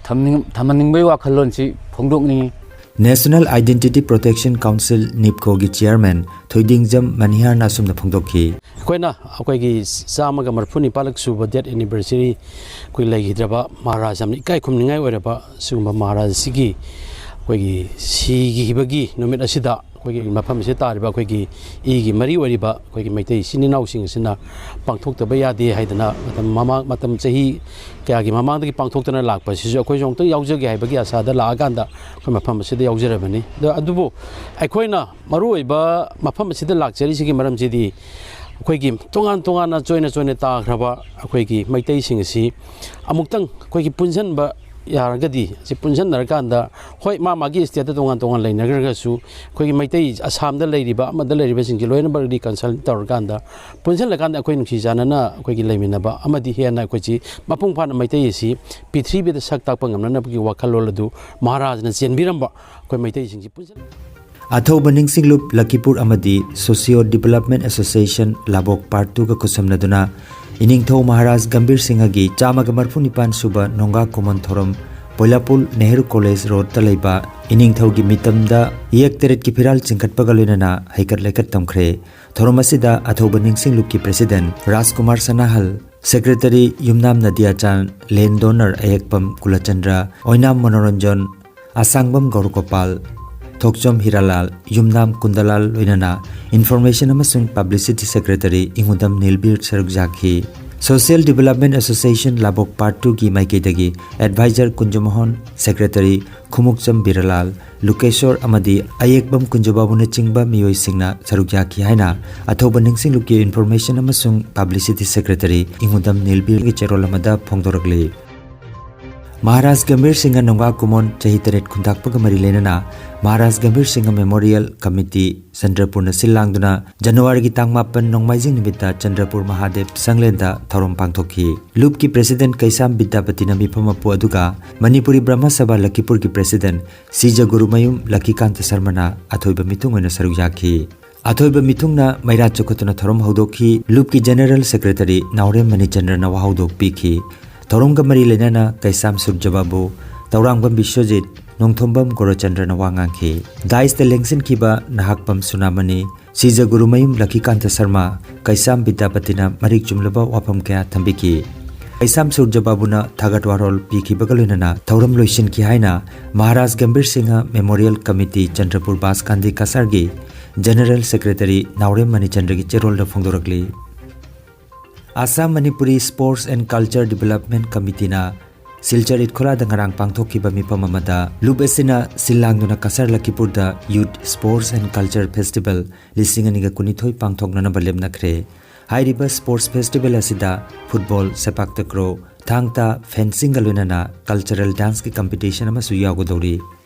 ꯊꯝꯅꯤꯡ-, ꯊꯝꯍꯟꯅꯤꯡꯕꯒꯤ ꯋꯥꯈꯜꯂꯣꯟꯁꯤ ꯐꯣꯡꯗꯣꯛꯅꯤꯡꯏ꯫ National Identity Protection Council, NIPCOꯒꯤ Chairman ꯊꯣꯏꯗꯤꯡꯖꯝ ꯃꯅꯤꯍꯥꯔꯅ ꯑꯁꯨꯝꯅ ꯐꯣꯡꯗꯣꯛꯈꯤ꯫ ꯑꯩꯈꯣꯏꯅ ꯑꯩꯈꯣꯏꯒꯤ ꯆꯥꯝꯃꯒ ꯃꯔꯤꯐꯨ ꯅꯤꯄꯥꯜꯂꯛ ꯁꯨꯕ death anniversary ꯑꯩꯈꯣꯏ ꯂꯩꯈꯤꯗ꯭ꯔꯕ ꯃꯍꯥꯔꯥꯖ ꯌꯥꯝꯅ ꯏꯀꯥꯏ ꯈꯨꯝꯅꯤꯡꯉꯥꯏ ꯑꯣꯏꯔꯕ ꯁꯤꯒꯨꯝꯕ ꯃꯍꯥꯔꯥꯖ ꯑꯁꯤꯒꯤ ꯑꯩꯈꯣꯏꯒꯤ ꯁꯤꯈꯤꯕꯒꯤ ꯅꯨꯃꯤꯠ ꯑꯁꯤꯗ ꯑꯩꯈꯣꯏꯒꯤ ꯃꯐꯝ ꯑꯁꯤꯗ ꯇꯥꯔꯤꯕ ꯑꯩꯈꯣꯏꯒꯤ ꯏꯒꯤ ꯃꯔꯤ ꯑꯣꯏꯔꯤꯕ ꯑꯩꯈꯣꯏꯒꯤ ꯃꯩꯇꯩ ꯏꯆꯤꯟ ꯏꯅꯥꯎꯁꯤꯡ ꯑꯁꯤꯅ ꯄꯥꯡꯊꯣꯛꯇꯕ ꯌꯥꯗꯦ ꯍꯥꯏꯗꯅ ꯃꯇꯝ ꯃꯃꯥꯡ, ꯃꯇꯝ ꯆꯍꯤ ꯀꯌꯥꯒꯤ ꯃꯃꯥꯡꯗꯒꯤ ꯄꯥꯡꯊꯣꯛꯇꯅ ꯂꯥꯛꯄ ꯑꯁꯤꯁꯨ ꯑꯩꯈꯣꯏꯁꯨ ꯑꯃꯨꯛꯇꯪ ꯌꯥꯎꯖꯒꯦ ꯍꯥꯏꯕꯒꯤ ꯑꯁꯥꯗ ꯂꯥꯛꯑꯀꯥꯟꯗ ꯑꯩꯈꯣꯏ ꯃꯐꯝ ꯑꯁꯤꯗ ꯌꯥꯎꯖꯔꯕꯅꯤ꯫ ꯑꯗꯣ, ꯑꯗꯨꯕꯨ ꯑꯩꯈꯣꯏꯅ ꯃꯔꯨꯑꯣꯏꯕ ꯃꯐꯝ ꯑꯁꯤꯗ ꯂꯥꯛꯆꯔꯤꯁꯤꯒꯤ ꯃꯔꯝꯁꯤꯗꯤ ꯑꯩꯈꯣꯏꯒꯤ ꯇꯣꯉꯥꯟ ꯇꯣꯉꯥꯟꯅ ꯆꯣꯏꯅ ꯆꯣꯏꯅ ꯇꯥꯈ꯭ꯔꯕ ꯑꯩꯈꯣꯏꯒꯤ ꯃꯩꯇꯩꯁꯤꯡ ꯑꯁꯤ ꯑꯃꯨꯛꯇꯪ ꯑꯩꯈꯣꯏꯒꯤ ꯄꯨꯟꯁꯤꯟꯕ ꯌꯥꯔꯒꯗꯤ ꯑꯁꯤ ꯄꯨꯟꯁꯤꯟꯅꯔꯀꯥꯟꯗ, ꯍꯣꯏ, ꯃꯥ ꯃꯥꯒꯤ ꯁ꯭ꯇꯦꯠꯇ ꯇꯣꯉꯥꯟ ꯇꯣꯉꯥꯟ ꯂꯩꯅꯈ꯭ꯔꯒꯁꯨ, ꯑꯩꯈꯣꯏꯒꯤ ꯃꯩꯇꯩ ꯑꯁꯥꯝꯗ ꯂꯩꯔꯤꯕ, ꯑꯃꯗ ꯂꯩꯔꯤꯕꯁꯤꯡꯁꯤ ꯂꯣꯏꯅꯃꯛ ꯔꯤꯀꯟꯁꯜ ꯇꯧꯔꯀꯥꯟꯗ, ꯄꯨꯟꯁꯤꯜꯂꯀꯥꯟꯗ ꯑꯩꯈꯣꯏ ꯅꯨꯡꯁꯤ ꯆꯥꯟꯅꯅ ꯑꯩꯈꯣꯏꯒꯤ ꯂꯩꯃꯤꯟꯅꯕ ꯑꯃꯗꯤ ꯍꯦꯟꯅ ꯑꯩꯈꯣꯏꯁꯤ ꯃꯄꯨꯡ ꯐꯥꯅ ꯃꯩꯇꯩ ꯑꯁꯤ ꯄ꯭ꯔꯤꯊꯤꯕꯤꯗ ꯁꯛ ꯇꯥꯛꯄ ꯉꯝꯅꯅꯕꯒꯤ ꯋꯥꯈꯜꯂꯣꯟ ꯑꯗꯨ ꯃꯍꯥꯔꯥꯖꯅ ꯆꯦꯟꯕꯤꯔꯝꯕ, ꯑꯩꯈꯣꯏ ꯃꯩꯇꯩꯁꯤꯡꯁꯤ ꯄꯨꯟꯁꯤꯜ ꯑꯊꯧꯕ ꯅꯤꯡꯁꯤꯡꯂꯨꯞ ꯂꯈꯤꯄꯨꯔ ꯑꯃꯗꯤ Socio Development Association ꯂꯥꯕꯣꯛ Part Two ꯒ ꯈꯨꯠꯁꯝꯅꯗꯨꯅ ꯏꯅꯤꯡꯊꯧ ꯃꯍꯥꯔꯥꯖ ꯒꯝꯚꯤꯔ ꯁꯤꯡꯍꯒꯤ ꯆꯥꯝꯃꯒ ꯃꯔꯐꯨ ꯅꯤꯄꯥꯟ ꯁꯨꯕ ꯅꯣꯡꯒꯥ ꯀꯨꯃꯣꯟ ꯊꯧꯔꯝ ꯄꯣꯏꯂꯥꯄꯨꯜ ꯅꯦꯍꯔꯨ ꯀꯣꯂꯦꯖ ꯔꯣꯗꯇ ꯂꯩꯕ ꯏꯅꯤꯡꯊꯧꯒꯤ ꯃꯤꯇꯝꯗ ꯏꯌꯦꯛ ꯇꯔꯦꯠꯀꯤ ꯐꯤꯔꯥꯜ ꯆꯤꯡꯈꯠꯄꯒ ꯂꯣꯏꯅꯅ ꯍꯩꯀꯠ ꯂꯩꯀꯠ ꯇꯝꯈ꯭ꯔꯦ꯫ ꯊꯧꯔꯝ ꯑꯁꯤꯗ ꯑꯊꯧꯕ ꯅꯤꯡꯁꯤꯡꯂꯨꯞꯀꯤ ꯄ꯭ꯔꯦꯁꯤꯗꯦꯟꯠ ꯔꯥꯖꯀꯨꯃꯥꯔ ꯁꯅꯥꯍꯜ, ꯁꯦꯀ꯭ꯔꯦꯇꯔꯤ ꯌꯨꯝꯅꯥꯝ ꯅꯗꯤꯌꯥꯆꯥꯟ, ꯂꯦꯟ ꯗꯣꯅꯔ ꯑꯌꯦꯛꯄꯝ ꯀꯨꯂꯆꯟꯗ꯭ꯔ, ꯑꯣꯏꯅꯥꯝ ꯃꯅꯣꯔꯟꯖꯟ, ꯑꯁꯥꯡꯕꯝ ꯒꯧꯔꯀꯣꯄꯥꯜ, ꯊꯣꯛꯆꯣꯝ ꯍꯤꯔꯥꯂꯥꯜ, ꯌꯨꯝꯅꯥꯝ ꯀꯨꯟꯗꯂꯥꯜ ꯂꯣꯏꯅꯅ ꯏꯟꯐꯣꯔꯃꯦꯁꯟ ꯑꯃꯁꯨꯡ ꯄꯕ꯭ꯂꯤꯁꯤꯇꯤ ꯁꯦꯀ꯭ꯔꯦꯇꯔꯤ ꯏꯉꯨꯗꯝ ꯅꯤꯜꯕꯤꯔ ꯁꯔꯨꯛ ꯌꯥꯈꯤ꯫ Social Development Association ꯂꯥꯕꯣꯛ Part Two ꯒꯤ ꯃꯥꯏꯀꯩꯗꯒꯤ ꯑꯦꯗꯚꯥꯏꯖꯔ ꯀꯨꯟꯖꯃꯣꯍꯟ, ꯁꯦꯀ꯭ꯔꯦꯇꯔꯤ ꯈꯨꯃꯨꯛꯆꯝ ꯕꯤꯔꯂꯥꯜ, ꯂꯨꯀꯦꯁꯣꯔ ꯑꯃꯗꯤ ꯑꯌꯦꯛꯄꯝ ꯀꯨꯟꯖꯕꯥꯕꯨꯅꯆꯤꯡꯕ ꯃꯤꯑꯣꯏꯁꯤꯡꯅ ꯁꯔꯨꯛ ꯌꯥꯈꯤ ꯍꯥꯏꯅ ꯑꯊꯧꯕ ꯅꯤꯡꯁꯤꯡꯂꯨꯞꯀꯤ ꯏꯟꯐꯣꯔꯃꯦꯁꯟ ꯑꯃꯁꯨꯡ ꯄꯕ꯭ꯂꯤꯁꯤꯇꯤ ꯁꯦꯀ꯭ꯔꯦꯇꯔꯤ ꯏꯉꯨꯗꯝ ꯅꯤꯜꯕꯤꯔꯒꯤ ꯆꯦꯔꯣꯜ ꯑꯃꯗ ꯐꯣꯡꯗꯣꯔꯛꯂꯤ꯫ ꯃꯍꯥꯔꯥꯖ ꯒꯝꯚꯤꯔ ꯁꯤꯡꯍ ꯅꯣꯡꯒꯥ ꯀꯨꯃꯣꯟ ꯆꯍꯤ ꯇꯔꯦꯠ ꯈꯨꯟꯇꯥꯛꯄꯒ ꯃꯔꯤ ꯂꯩꯅꯅ ꯃꯍꯥꯔꯥꯖ ꯒꯝꯚꯤꯔ ꯁꯤꯡꯍ ꯃꯦꯃꯣꯔꯤꯌꯦꯜ ꯀꯃꯤꯇꯤ ꯆꯟꯗ꯭ꯔꯄꯨꯔꯅ ꯁꯤꯜ ꯂꯥꯡꯗꯨꯅ ꯖꯅꯋꯥꯔꯤꯒꯤ ꯇꯥꯡ ꯃꯥꯄꯟ ꯅꯣꯡꯃꯥꯏꯖꯤꯡ ꯅꯨꯃꯤꯠꯇ ꯆꯟꯗ꯭ꯔꯄꯨꯔ ꯃꯍꯥꯗꯦꯕ ꯁꯪꯂꯦꯟꯗ ꯊꯧꯔꯝ ꯄꯥꯡꯊꯣꯛꯈꯤ꯫ ꯂꯨꯞꯀꯤ ꯄ꯭ꯔꯦꯁꯤꯗꯦꯟꯠ ꯀꯩꯁꯥꯝ ꯕꯤꯗ꯭ꯌꯥꯄꯇꯤꯅ ꯃꯤꯐꯝ ꯃꯄꯨ ꯑꯗꯨꯒ ꯃꯅꯤꯄꯨꯔꯤ ꯕ꯭ꯔꯍ꯭ꯃ ꯁꯚꯥ ꯂꯈꯤꯄꯨꯔꯒꯤ ꯄ꯭ꯔꯦꯁꯤꯗꯦꯟꯠ ꯁꯤꯖꯒꯨꯔꯨꯃꯌꯨꯝ ꯂꯛꯈꯤꯀꯥꯟꯇ ꯁꯔꯃꯅ ꯑꯊꯣꯏꯕ ꯃꯤꯊꯨꯡ ꯑꯣꯏꯅ ꯁꯔꯨꯛ ꯌꯥꯈꯤ꯫ ꯑꯊꯣꯏꯕ ꯃꯤꯊꯨꯡꯅ ꯃꯩꯔꯥ ꯆꯨꯈꯠꯇꯨꯅ ꯊꯧꯔꯝ ꯍꯧꯗꯣꯛꯈꯤ꯫ ꯂꯨꯞꯀꯤ ꯖꯦꯅꯔꯦꯜ ꯁꯦꯀ꯭ꯔꯦꯇꯔꯤ ꯅꯥꯎꯔꯦꯝ ꯃꯅꯤꯆꯟꯗ꯭ꯔꯅ ꯋꯥꯍꯧꯗꯣꯛ ꯄꯤꯈꯤ꯫ ꯊꯧꯔꯝꯒ ꯃꯔꯤ ꯂꯩꯅꯅ ꯀꯩꯁꯥꯝ ꯁꯨꯔꯖꯕꯥꯕꯨ, ꯇꯧꯔꯥꯡꯕꯝ ꯕꯤꯁ꯭ꯋꯖꯤꯠ, ꯅꯣꯡꯊꯣꯝꯕꯝ ꯒꯣꯔꯆꯟꯗ꯭ꯔꯅ ꯋꯥ ꯉꯥꯡꯈꯤ꯫ ꯗꯥꯏꯁꯇ ꯂꯦꯡꯁꯤꯟꯈꯤꯕ ꯅꯍꯥꯛꯄꯝ ꯁꯨꯅꯥꯃꯅꯤ, ꯁꯤꯖꯒꯨꯔꯨꯃꯌꯨꯝ ꯂꯛꯈꯤꯀꯥꯟꯇ ꯁꯔꯃ, ꯀꯩꯁꯥꯝ ꯕꯤꯗ꯭ꯌꯥꯄꯇꯤꯅ ꯃꯔꯤꯛ ꯆꯨꯝꯂꯕ ꯋꯥꯐꯝ ꯀꯌꯥ ꯊꯝꯕꯤꯈꯤ꯫ ꯀꯩꯁꯥꯝ ꯁꯨꯔꯖꯕꯥꯕꯨꯅ ꯊꯥꯒꯠ ꯋꯥꯔꯣꯜ ꯄꯤꯈꯤꯕꯒ ꯂꯣꯏꯅꯅ ꯊꯧꯔꯝ ꯂꯣꯏꯁꯤꯟꯈꯤ ꯍꯥꯏꯅ ꯃꯍꯥꯔꯥꯖ ꯒꯝꯚꯤꯔ ꯁꯤꯡꯍ ꯃꯦꯃꯣꯔꯤꯌꯦꯜ ꯀꯃꯤꯇꯤ ꯆꯟꯗ꯭ꯔꯄꯨꯔ ꯕꯥꯁ ꯒꯥꯟꯙꯤ ꯀꯁꯥꯔꯒꯤ ꯖꯦꯅꯔꯦꯜ ꯁꯦꯀ꯭ꯔꯦꯇꯔꯤ ꯅꯥꯎꯔꯦꯝ ꯃꯅꯤꯆꯟꯗ꯭ꯔꯒꯤ ꯆꯦꯔꯣꯜꯗ ꯐꯣꯡꯗꯣꯔꯛꯂꯤ꯫ Assam Manipuri Sports and Culture Development Committeeꯅ ꯁꯤꯜꯆꯔ ꯏꯠꯈꯣꯂꯥꯗ ꯉꯔꯥꯡ ꯄꯥꯡꯊꯣꯛꯈꯤꯕ ꯃꯤꯐꯝ ꯑꯃꯗ ꯂꯨꯞ ꯑꯁꯤꯅ ꯁꯤꯜ ꯂꯥꯡꯗꯨꯅ Cachar ꯂꯈꯤꯄꯨꯔꯗ Youth Sports and Culture Festival ꯂꯤꯁꯤꯡ ꯑꯅꯤꯒ ꯀꯨꯟꯅꯤꯊꯣꯏ ꯄꯥꯡꯊꯣꯛꯅꯅꯕ ꯂꯦꯞꯅꯈ꯭ꯔꯦ꯫ ꯍꯥꯏꯔꯤꯕ ꯁ꯭ꯄꯣꯔꯠꯁ ꯐꯦꯁꯇꯤꯚꯦꯜ ꯑꯁꯤꯗ ꯐꯨꯠꯕꯣꯜ, ꯁꯦꯄꯥꯛ ꯇꯀ꯭ꯔꯣ, ꯊꯥꯡ ꯇꯥ, ꯐꯦꯟꯁꯤꯡꯒ ꯂꯣꯏꯅꯅ ꯀꯜꯆꯔꯦꯜ ꯗꯥꯟꯁꯀꯤ ꯀꯝꯄꯤꯇꯤꯁꯟ ꯑꯃꯁꯨ ꯌꯥꯎꯒꯗꯧꯔꯤ꯫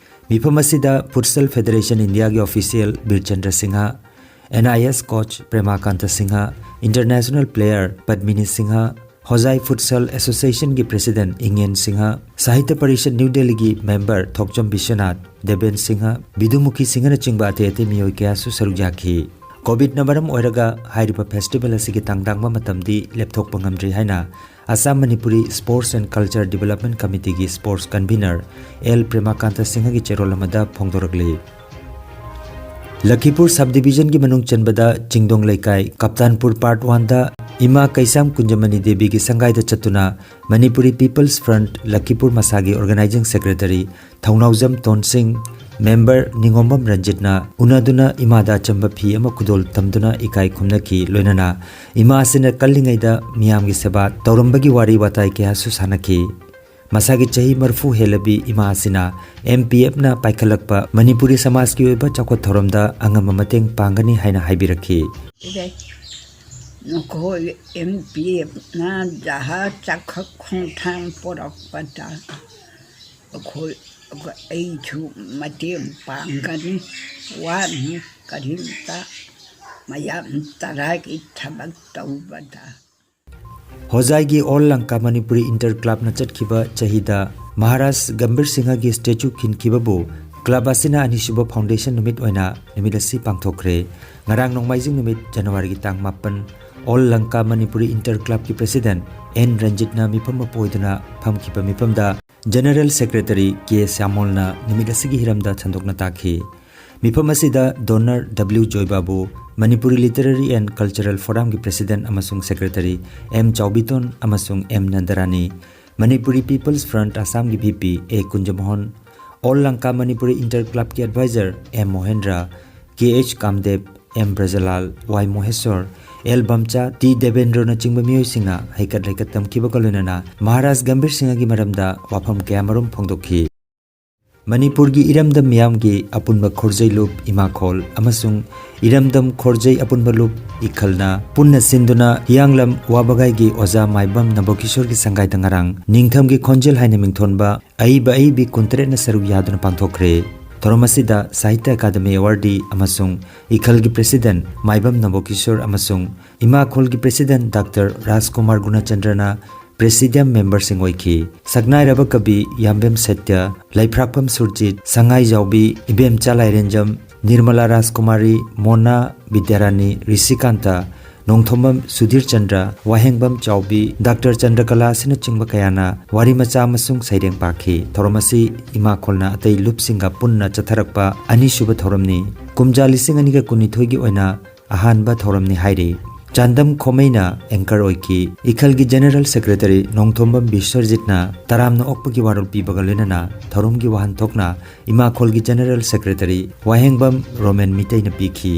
ꯃꯤꯐꯝ ꯑꯁꯤꯗ ꯐꯨꯠꯁꯜ ꯐꯦꯗꯔꯦꯁꯟ ꯏꯟꯗꯤꯌꯥꯒꯤ official Birchandra Singh, N I S coach Premakanta Singh, international player Padmini Singh, Hojai futsal ꯑꯦꯁꯣꯁꯤꯌꯦꯁꯟꯒꯤ ꯄ꯭ꯔꯦꯁꯤꯗꯦꯟꯠ ꯏꯪꯉꯦꯟ ꯁꯤꯡꯍ, ꯁꯥꯍꯤꯇ꯭ꯌ ꯄꯔꯤꯁꯠ ꯅ꯭ꯌꯨ ꯗꯦꯜꯂꯤꯒꯤ ꯃꯦꯝꯕꯔ ꯊꯣꯛꯆꯣꯝ ꯕꯤꯁ꯭ꯋꯅꯥꯊ, ꯗꯦꯕꯦꯟ ꯁꯤꯡꯍ, ꯕꯤꯗꯨꯃꯨꯈꯤ ꯁꯤꯡꯍꯅꯆꯤꯡꯕ ꯑꯇꯩ ꯑꯇꯩ ꯃꯤꯑꯣꯏ ꯀꯌꯥꯁꯨ ꯁꯔꯨꯛ ꯌꯥꯈꯤ꯫ ꯀꯣꯚꯤꯗꯅ ꯃꯔꯝ ꯑꯣꯏꯔꯒ ꯍꯥꯏꯔꯤꯕ ꯐꯦꯁꯇꯤꯚꯦꯜ ꯑꯁꯤꯒꯤ ꯇꯥꯡ ꯇꯥꯡꯕ ꯃꯇꯝꯗꯤ ꯂꯦꯞꯊꯣꯛꯄ ꯉꯝꯗ꯭ꯔꯤ ꯍꯥꯏꯅ Assam Manipuri sports and culture development ꯀꯃꯤꯇꯤꯒꯤ ꯁ꯭ꯄꯣꯔꯠꯁ ꯀꯟꯚꯤꯅꯔ ꯑꯦꯜ ꯄ꯭ꯔꯦꯃꯥꯀꯥꯟꯇ ꯁꯤꯡꯍꯒꯤ ꯆꯦꯔꯣꯜ ꯑꯃꯗ ꯐꯣꯡꯗꯣꯔꯛꯂꯤ꯫ ꯂꯈꯤꯄꯨꯔ ꯁꯕ ꯗꯤꯕꯤꯖꯟꯒꯤ ꯃꯅꯨꯡ ꯆꯟꯕꯗ ꯆꯤꯡꯗꯣꯡ ꯂꯩꯀꯥꯏ ꯀꯞꯇꯥꯟꯄꯨꯔ ꯄꯥꯔꯠ ꯋꯥꯟꯗ ꯏꯃꯥ ꯀꯩꯁꯥꯝ ꯀꯨꯟꯖꯃꯅꯤ ꯗꯦꯕꯤꯒꯤ ꯁꯪꯒꯥꯏꯗ ꯆꯠꯇꯨꯅ ꯃꯅꯤꯄꯨꯔꯤ ꯄꯤꯄꯜꯁ ꯐ꯭ꯔꯟꯠ ꯂꯈꯤꯄꯨꯔ ꯃꯁꯥꯒꯤ ꯑꯣꯔꯒꯅꯥꯏꯖꯤꯡ ꯁꯦꯀ꯭ꯔꯦꯇꯔꯤ ꯊꯧꯅꯥꯎꯖꯝ ꯇꯣꯟꯁꯤꯡ, ꯃꯦꯝꯕꯔ ꯅꯤꯉꯣꯝꯕꯝ ꯔꯟꯖꯤꯠꯅ ꯎꯅꯗꯨꯅ ꯏꯃꯥꯗ ꯑꯆꯝꯕ ꯐꯤ ꯑꯃ ꯈꯨꯗꯣꯜ ꯇꯝꯗꯨꯅ ꯏꯀꯥꯏ ꯈꯨꯝꯅꯈꯤ꯫ ꯂꯣꯏꯅꯅ ꯏꯃꯥ ꯑꯁꯤꯅ ꯀꯜꯂꯤꯉꯩꯗ ꯃꯤꯌꯥꯝꯒꯤ ꯁꯦꯕꯥ ꯇꯧꯔꯝꯕꯒꯤ ꯋꯥꯔꯤ ꯋꯥꯇꯥꯏ ꯀꯌꯥꯁꯨ ꯁꯥꯟꯅꯈꯤ꯫ ꯃꯁꯥꯒꯤ ꯆꯍꯤ ꯃꯔꯤꯐꯨ ꯍꯦꯜꯂꯕꯤ ꯏꯃꯥ ꯑꯁꯤꯅ ꯑꯦꯝ ꯄꯤ ꯑꯦꯐꯅ ꯄꯥꯏꯈꯠꯂꯛꯄ ꯃꯅꯤꯄꯨꯔꯤ ꯁꯃꯥꯖꯀꯤ ꯑꯣꯏꯕ ꯆꯥꯎꯈꯠ ꯊꯧꯔꯝꯗ ꯑꯉꯝꯕ ꯃꯇꯦꯡ ꯄꯥꯡꯒꯅꯤ ꯍꯥꯏꯅ ꯍꯥꯏꯕꯤꯔꯛꯈꯤ꯫ ꯅꯈꯣꯏ ꯑꯦꯝ ꯄꯤ ꯑꯦꯐꯅ ꯖꯍꯥꯖ ꯆꯥꯎꯈꯠ ꯈꯣꯡꯊꯥꯡ ꯄꯨꯔꯛꯄꯗ ꯑꯩꯈꯣꯏ, ꯑꯩꯁꯨ ꯃꯇꯦꯡ ꯄꯥꯡꯒꯅꯤ꯫ ꯋꯥꯅꯤ ꯀꯔꯤꯝꯇ, ꯃꯌꯥꯝ ꯇꯔꯥꯒꯤ ꯊꯕꯛ ꯇꯧꯕꯗ꯫ ꯍꯣꯖꯥꯏꯒꯤ ꯑꯣꯜ ꯂꯪꯀꯥ ꯃꯅꯤꯄꯨꯔꯤ ꯏꯟꯇꯔ ꯀ꯭ꯂꯕꯅ ꯆꯠꯈꯤꯕ ꯆꯍꯤꯗ ꯃꯍꯥꯔꯥꯖ ꯒꯝꯚꯤꯔ ꯁꯤꯡꯍꯒꯤ ꯁ꯭ꯇꯦꯆꯨ ꯈꯤꯟꯈꯤꯕꯕꯨ ꯀ꯭ꯂꯕ ꯑꯁꯤꯅ ꯑꯅꯤꯁꯨꯕ ꯐꯥꯎꯟꯗꯦꯁꯟ ꯅꯨꯃꯤꯠ ꯑꯣꯏꯅ ꯅꯨꯃꯤꯠ ꯑꯁꯤ ꯄꯥꯡꯊꯣꯛꯈ꯭ꯔꯦ꯫ ꯉꯔꯥꯡ ꯅꯣꯡꯃꯥꯏꯖꯤꯡ ꯅꯨꯃꯤꯠ ꯖꯅꯋꯥꯔꯤꯒꯤ ꯇꯥꯡ ꯃꯥꯄꯟ, ꯑꯣꯜ ꯂꯪꯀꯥ ꯃꯅꯤꯄꯨꯔꯤ ꯏꯟꯇꯔ ꯀ꯭ꯂꯕꯀꯤ ꯄ꯭ꯔꯦꯁꯤꯗꯦꯟꯠ ꯑꯦꯟ ꯔꯟꯖꯤꯠꯅ ꯃꯤꯐꯝ ꯑꯃ ꯑꯣꯏꯗꯨꯅ ꯐꯝꯈꯤꯕ ꯃꯤꯐꯝꯗ ꯖꯦꯅꯔꯦꯜ ꯁꯦꯀ꯭ꯔꯦꯇꯔꯤ ꯀꯦ ꯁ꯭ꯌꯥꯃꯣꯜꯅ ꯅꯨꯃꯤꯠ ꯑꯁꯤꯒꯤ ꯍꯤꯔꯝꯗ ꯁꯟꯗꯣꯛꯅ ꯇꯥꯛꯈꯤ꯫ ꯃꯤꯐꯝ ꯑꯁꯤꯗ ꯗꯣꯅꯔ ꯗꯕ꯭ꯂꯤꯎ ꯖꯣꯏꯕꯥꯕꯨ, ꯃꯅꯤꯄꯨꯔꯤ ꯂꯤꯇꯔꯦꯔꯤ ꯑꯦꯟ ꯀꯜꯆꯔꯦꯜ ꯐꯣꯔꯝꯒꯤ ꯄ꯭ꯔꯦꯁꯤꯗꯦꯟꯠ ꯑꯃꯁꯨꯡ ꯁꯦꯀ꯭ꯔꯦꯇꯔꯤ ꯑꯦꯝ ꯆꯥꯎꯕꯤꯇꯣꯟ ꯑꯃꯁꯨꯡ M Nandarani, Manipuri peoples front ꯑꯁꯥꯝꯒꯤ V P A Kunjamohan, all ꯂꯪꯀꯥ ꯃꯅꯤꯄꯨꯔꯤ ꯏꯟꯇꯔ ꯀ꯭ꯂꯕꯀꯤ adviser M Mohendra, K H Kamdeva, M Brajalal, Y Mohesor, L Bomcha, T ꯗꯦꯕꯦꯟꯗ꯭ꯔꯣꯅꯆꯤꯡꯕ ꯃꯤꯑꯣꯏꯁꯤꯡꯅ ꯍꯩꯀꯠ ꯂꯩꯀꯠ ꯇꯝꯈꯤꯕꯒ ꯂꯣꯏꯅꯅ ꯃꯍꯥꯔꯥꯖ ꯒꯝꯚꯤꯔ ꯁꯤꯡꯍꯒꯤ ꯃꯔꯝꯗ ꯋꯥꯐꯝ ꯀꯌꯥꯃꯔꯨꯝ ꯐꯣꯡꯗꯣꯛꯈꯤ꯫ ꯃꯅꯤꯄꯨꯔꯒꯤ ꯏꯔꯝꯗꯝ ꯃꯤꯌꯥꯝꯒꯤ ꯑꯄꯨꯟꯕ ꯈꯣꯔꯖꯩ ꯂꯨꯞ ꯏꯃꯥꯈꯣꯜ ꯑꯃꯁꯨꯡ ꯏꯔꯝꯗꯝ ꯈꯣꯔꯖꯩ ꯑꯄꯨꯟꯕ ꯂꯨꯞ ꯏꯈꯜꯅ ꯄꯨꯟꯅ ꯁꯤꯟꯗꯨꯅ ꯍꯤꯌꯥꯡꯂꯝ ꯋꯥꯕꯒꯥꯏꯒꯤ ꯑꯣꯖꯥ ꯃꯥꯏꯕꯝ ꯅꯕꯣꯀꯤꯁꯣꯔꯒꯤ ꯁꯪꯒꯥꯏꯗ ꯉꯔꯥꯡ ꯅꯤꯡꯊꯝꯒꯤ ꯈꯣꯟꯖꯦꯜ ꯍꯥꯏꯅ ꯃꯤꯡꯊꯣꯟꯕ ꯑꯏꯕ ꯑꯏꯕꯤ ꯀꯨꯟꯇꯔꯦꯠꯅ ꯁꯔꯨꯛ ꯌꯥꯗꯨꯅ ꯄꯥꯡꯊꯣꯛꯈ꯭ꯔꯦ꯫ ꯊꯧꯔꯝ ꯑꯁꯤꯗ ꯁꯥꯍꯤꯇ꯭ꯌ ꯑꯀꯥꯗꯃꯤ ꯑꯦꯋꯥꯔꯗꯤ ꯑꯃꯁꯨꯡ ꯏꯈꯜꯒꯤ ꯄ꯭ꯔꯦꯁꯤꯗꯦꯟꯠ ꯃꯥꯏꯕꯝ ꯅꯕꯣꯀꯤꯁꯣꯔ ꯑꯃꯁꯨꯡ ꯏꯃꯥꯈꯣꯜꯒꯤ ꯄ꯭ꯔꯦꯁꯤꯗꯦꯟꯠ ꯗꯥꯛꯇꯔ ꯔꯥꯖꯀꯨꯃꯥꯔ ꯒꯨꯅꯆꯟꯗ꯭ꯔꯅ ꯄ꯭ꯔꯦꯁꯤꯗꯤꯌꯝ ꯃꯦꯝꯕꯔꯁꯤꯡ ꯑꯣꯏꯈꯤ꯫ ꯁꯛꯅꯥꯏꯔꯕ ꯀꯕꯤ ꯌꯥꯝꯕꯦꯝ ꯁꯇ꯭ꯌ, ꯂꯩꯐ꯭ꯔꯥꯛꯄꯝ ꯁꯨꯔꯖꯤꯠ, ꯁꯉꯥꯏꯖꯥꯎꯕꯤ, ꯏꯕꯦꯝꯆꯥ ꯂꯥꯏꯔꯦꯟꯖꯝ, ꯅꯤꯔꯃꯂꯥ ꯔꯥꯖꯀꯨꯃꯥꯔꯤ, ꯃꯣꯅꯥ ꯕꯤꯗ꯭ꯌꯥꯔꯥꯅꯤ, ꯔꯤꯁꯤꯀꯥꯟꯇ, ꯅꯣꯡꯊꯣꯝꯕꯝ ꯁꯨꯙꯤꯔ ꯆꯟꯗ꯭ꯔ, ꯋꯥꯍꯦꯡꯕꯝ ꯆꯥꯎꯕꯤ, ꯗꯥꯛꯇꯔ ꯆꯟꯗ꯭ꯔꯀꯂꯥ ꯑꯁꯤꯅꯆꯤꯡꯕ ꯀꯌꯥꯅ ꯋꯥꯔꯤ ꯃꯆꯥ ꯑꯃꯁꯨꯡ ꯁꯩꯔꯦꯡ ꯄꯥꯈꯤ꯫ ꯊꯧꯔꯝ ꯑꯁꯤ ꯏꯃꯥꯈꯣꯜꯅ ꯑꯇꯩ ꯂꯨꯞꯁꯤꯡꯒ ꯄꯨꯟꯅ ꯆꯠꯊꯔꯛꯄ ꯑꯅꯤꯁꯨꯕ ꯊꯧꯔꯝꯅꯤ꯫ ꯀꯨꯝꯖꯥ ꯂꯤꯁꯤꯡ ꯑꯅꯤꯒ ꯀꯨꯟꯅꯤꯊꯣꯏꯒꯤ ꯑꯣꯏꯅ ꯑꯍꯥꯟꯕ ꯊꯧꯔꯝꯅꯤ ꯍꯥꯏꯔꯤ꯫ ꯆꯥꯟꯗꯝ ꯈꯣꯃꯩꯅ ꯑꯦꯡꯀꯔ ꯑꯣꯏꯈꯤ꯫ ꯏꯈꯜꯒꯤ ꯖꯦꯅꯦꯔꯦꯜ ꯁꯦꯀ꯭ꯔꯦꯇꯔꯤ ꯅꯣꯡꯊꯣꯝꯕꯝ ꯕꯤꯁ꯭ꯋꯔꯖꯤꯠꯅ ꯇꯔꯥꯝꯅ ꯑꯣꯛꯄꯒꯤ ꯋꯥꯔꯣꯜ ꯄꯤꯕꯒ ꯂꯣꯏꯅꯅ ꯊꯧꯔꯝꯒꯤ ꯋꯥꯍꯟꯊꯣꯛꯅ ꯏꯃꯥꯈꯣꯜꯒꯤ ꯖꯦꯅꯦꯔꯦꯜ ꯁꯦꯀ꯭ꯔꯦꯇꯔꯤ ꯋꯥꯍꯦꯡꯕꯝ ꯔꯣꯃꯦꯟ ꯃꯤꯇꯩꯅ ꯄꯤꯈꯤ꯫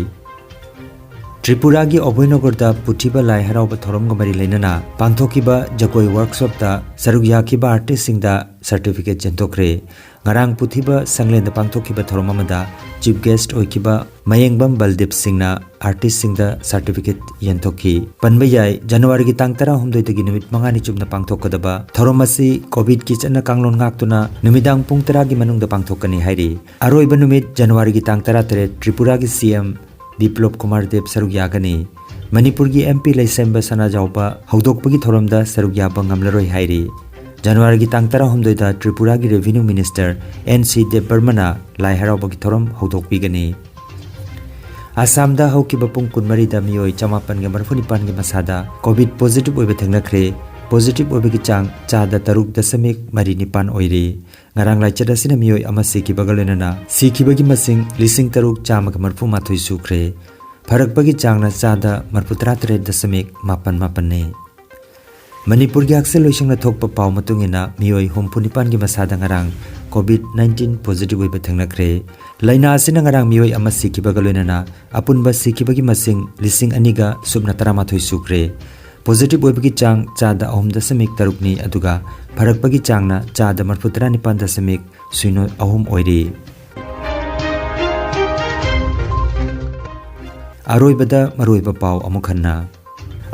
ꯇ꯭ꯔꯤꯄꯨꯔꯥꯒꯤ ꯑꯚꯣꯏꯅꯒꯔꯗ ꯄꯨꯊꯤꯕ ꯂꯥꯏ ꯍꯔꯥꯎꯕ ꯊꯧꯔꯝꯒ ꯃꯔꯤ ꯂꯩꯅꯅ ꯄꯥꯡꯊꯣꯛꯈꯤꯕ ꯖꯒꯣꯏ ꯋꯥꯔꯛꯁꯣꯞꯇ ꯁꯔꯨꯛ ꯌꯥꯈꯤꯕ ꯑꯥꯔꯇꯤꯁꯁꯤꯡꯗ ꯁꯔꯇꯤꯐꯤꯀꯦꯠ ꯌꯦꯟꯊꯣꯛꯈ꯭ꯔꯦ꯫ ꯉꯔꯥꯡ ꯄꯨꯊꯤꯕ ꯁꯪꯂꯦꯟꯗ ꯄꯥꯡꯊꯣꯛꯈꯤꯕ ꯊꯧꯔꯝ ꯑꯃꯗ ꯆꯤꯐ ꯒꯦꯁ꯭ꯠ ꯑꯣꯏꯈꯤꯕ ꯃꯌꯦꯡꯕꯝ ꯕꯜꯗꯤꯞ ꯁꯤꯡꯅ ꯑꯥꯔꯇꯤꯁꯁꯤꯡꯗ ꯁꯔꯇꯤꯐꯤꯀꯦꯠ ꯌꯦꯟꯊꯣꯛꯈꯤ꯫ ꯄꯟꯕ ꯌꯥꯏ, ꯖꯅꯋꯥꯔꯤꯒꯤ ꯇꯥꯡ ꯇꯔꯥꯍꯨꯝꯗꯣꯏꯗꯒꯤ ꯅꯨꯃꯤꯠ ꯃꯉꯥꯅꯤ ꯆꯨꯞꯅ ꯄꯥꯡꯊꯣꯛꯀꯗꯕ ꯊꯧꯔꯝ ꯑꯁꯤ ꯀꯣꯚꯤꯗꯀꯤ ꯆꯠꯅ ꯀꯥꯡꯂꯣꯟ ꯉꯥꯛꯇꯨꯅ ꯅꯨꯃꯤꯗꯥꯡ ꯄꯨꯡ ꯇꯔꯥꯒꯤ ꯃꯅꯨꯡꯗ ꯄꯥꯡꯊꯣꯛꯀꯅꯤ ꯍꯥꯏꯔꯤ꯫ ꯑꯔꯣꯏꯕ ꯅꯨꯃꯤꯠ ꯖꯅꯋꯥꯔꯤꯒꯤ ꯇꯥꯡ ꯇꯔꯥꯇꯔꯦꯠ ꯇ꯭ꯔꯤꯄꯨꯔꯥꯒꯤ ꯁꯤ ꯑꯦꯝ ꯕꯤꯄ꯭ꯂꯣꯕ ꯀꯨꯃꯥꯔ ꯗꯦꯕ ꯁꯔꯨꯛ ꯌꯥꯒꯅꯤ꯫ ꯃꯅꯤꯄꯨꯔꯒꯤ ꯑꯦꯝ ꯄꯤ ꯂꯩꯁꯦꯝꯕ ꯁꯅꯥꯖꯥꯎꯕ ꯍꯧꯗꯣꯛꯄꯒꯤ ꯊꯧꯔꯝꯗ ꯁꯔꯨꯛ ꯌꯥꯕ ꯉꯝꯂꯔꯣꯏ ꯍꯥꯏꯔꯤ꯫ ꯖꯅꯋꯥꯔꯤꯒꯤ ꯇꯥꯡ ꯇꯔꯥꯍꯨꯝꯗꯣꯏꯗ ꯇ꯭ꯔꯤꯄꯨꯔꯥꯒꯤ ꯔꯦꯚꯤꯅ꯭ꯌꯨ ꯃꯤꯅꯤꯁꯇꯔ ꯑꯦꯟ ꯁꯤ ꯗꯦꯕꯕꯔꯃꯅ ꯂꯥꯏ ꯍꯔꯥꯎꯕꯒꯤ ꯊꯧꯔꯝ ꯍꯧꯗꯣꯛꯄꯤꯒꯅꯤ꯫ ꯑꯁꯥꯝꯗ ꯍꯧꯈꯤꯕ ꯄꯨꯡ ꯀꯨꯟꯃꯔꯤꯗ ꯃꯤꯑꯣꯏ ꯆꯃꯥꯄꯟꯒ ꯃꯔꯤꯐꯨ ꯅꯤꯄꯥꯟꯒꯤ ꯃꯁꯥꯗ ꯀꯣꯚꯤꯗ ꯄꯣꯖꯤꯇꯤꯚ ꯑꯣꯏꯕ ꯊꯦꯡꯅꯈ꯭ꯔꯦ꯫ ꯄꯣꯖꯤꯇꯤꯚ ꯑꯣꯏꯕꯒꯤ ꯆꯥꯡ ꯆꯥꯗ ꯇꯔꯨꯛ ꯗꯁꯃꯤꯛ ꯃꯔꯤ ꯅꯤꯄꯥꯟ ꯑꯣꯏꯔꯤ꯫ ꯉꯔꯥꯡ ꯂꯥꯏꯆꯠ ꯑꯁꯤꯅ ꯃꯤꯑꯣꯏ ꯑꯃ ꯁꯤꯈꯤꯕꯒ ꯂꯣꯏꯅꯅ ꯁꯤꯈꯤꯕꯒꯤ ꯃꯁꯤꯡ ꯂꯤꯁꯤꯡ ꯇꯔꯨꯛ ꯆꯥꯝꯃꯒ ꯃꯔꯤꯐꯨ ꯃꯥꯊꯣꯏ ꯁꯨꯈ꯭ꯔꯦ꯫ ꯐꯔꯛꯄꯒꯤ ꯆꯥꯡꯅ ꯆꯥꯗ ꯃꯔꯤꯐꯨ ꯇꯔꯥ ꯇꯔꯦꯠ ꯗꯁꯃꯤꯛ ꯃꯥꯄꯟ ꯃꯥꯄꯟꯅꯤ꯫ ꯃꯅꯤꯄꯨꯔꯒꯤ ꯍꯛꯁꯦꯜ ꯂꯣꯏꯁꯪꯅ ꯊꯣꯛꯄ ꯄꯥꯎ ꯃꯇꯨꯡ ꯏꯟꯅ ꯃꯤꯑꯣꯏ ꯍꯨꯝꯐꯨ ꯅꯤꯄꯥꯟꯒꯤ ꯃꯁꯥꯗ ꯉꯔꯥꯡ ꯀꯣꯚꯤꯗ ꯅꯥꯏꯟꯇꯤꯟ ꯄꯣꯖꯤꯇꯤꯚ ꯑꯣꯏꯕ ꯊꯦꯡꯅꯈ꯭ꯔꯦ꯫ ꯂꯥꯏꯅꯥ ꯑꯁꯤꯅ ꯉꯔꯥꯡ ꯃꯤꯑꯣꯏ ꯑꯃ ꯁꯤꯈꯤꯕꯒ ꯂꯣꯏꯅꯅ ꯑꯄꯨꯟꯕ ꯁꯤꯈꯤꯕꯒꯤ ꯃꯁꯤꯡ ꯂꯤꯁꯤꯡ ꯑꯅꯤꯒ ꯁꯨꯞꯅ ꯇꯔꯥꯃꯥꯊꯣꯏ ꯁꯨꯈ꯭ꯔꯦ꯫ ꯄꯣꯖꯤꯇꯤꯚ ꯑꯣꯏꯕꯒꯤ ꯆꯥꯡ ꯆꯥꯗ ꯑꯍꯨꯝ ꯗꯁꯃꯤꯛ ꯇꯔꯨꯛꯅꯤ, ꯑꯗꯨꯒ ꯐꯔꯛꯄꯒꯤ ꯆꯥꯡꯅ ꯆꯥꯗ ꯃꯔꯤꯐꯨ ꯇꯔꯥꯅꯤꯄꯥꯟ ꯗꯁꯃꯤꯛ ꯁꯤꯅꯣ ꯑꯍꯨꯝ ꯑꯣꯏꯔꯤ꯫ ꯑꯔꯣꯏꯕꯗ ꯃꯔꯨꯑꯣꯏꯕ ꯄꯥꯎ ꯑꯃꯨꯛ ꯍꯟꯅ꯫